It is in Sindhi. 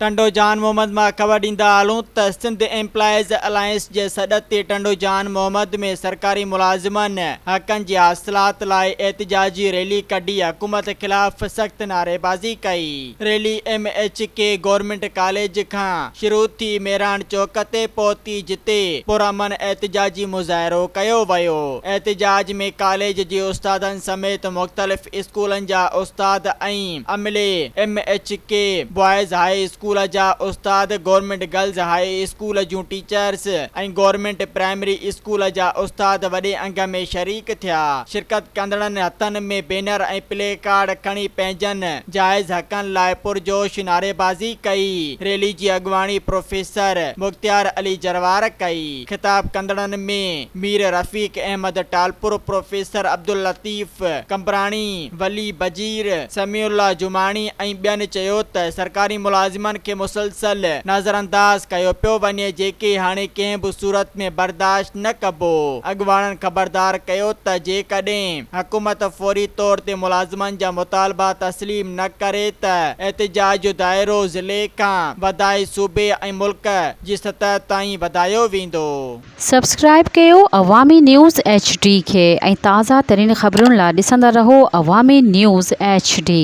ٽنڊو جان محمد مان خبر ڏيندا هلون ته سنڌ ايمپلائيز الائنس جي سڏ تي ٽنڊو جان محمد ۾ سرڪاري ملازمن حقن جي حاصلات لاء احتجاجي ريلي ڪڍي حڪومت خلاف سخت نعريبازي ڪئي. Rally M H K government college کان شروع ٿي ميراڻ چوڪ تي پهتي جتي پرامن احتجاجي مظاهرو ڪيو ويو. احتجاج ۾ ڪاليج جي استادن سميت مختلف اسڪولن جا استاد ۽ عملي، M H K boys high school جا استاد، گورنمينٽ گرلز هاء اسڪول جون ٽيچرس ۽ گورنمينٽ پرائمري اسڪول جا استاد وڏي انگ ۾ شريڪ ٿيا. شرڪت ڪندڙن هٿن ۾ بينر ۽ پلي ڪارڊ کڻي پنهنجن جائز حقن لاء پرجوش نعريبازي ڪئي. ريلي جي اڳواڻي پروفيسر مختيار علي جروار ڪئي. خطاب ڪندڙن ۾ مير رفيق احمد ٽالپر، پروفيسر عبداللطيف قمبراڻي، ولي بجير، سميع الله جماڻي ۽ ٻين چيو ته سرڪاري ملازمن کي مسلسل نظرانداز ڪيو پيو وڃي جيڪي هاڻي ڪنهن به صورت ۾ برداشت نه ڪبو. اڳواڻن خبردار ڪيو ته جيڪڏهن حڪومت فوري طور تي ملازمن جا مطالبا تسليم نه ڪري ته احتجاج جو دائرو ضلعي کان وڌائي صوبي ۽ ملڪ جي سطح تائين وڌايو ويندو. سبسڪرائيب ڪيو عوامي نيوز ايڇ ڊي کي ۽ تازه ترين خبرن لا ڏسندا رهو عوامي نيوز ايڇ ڊي.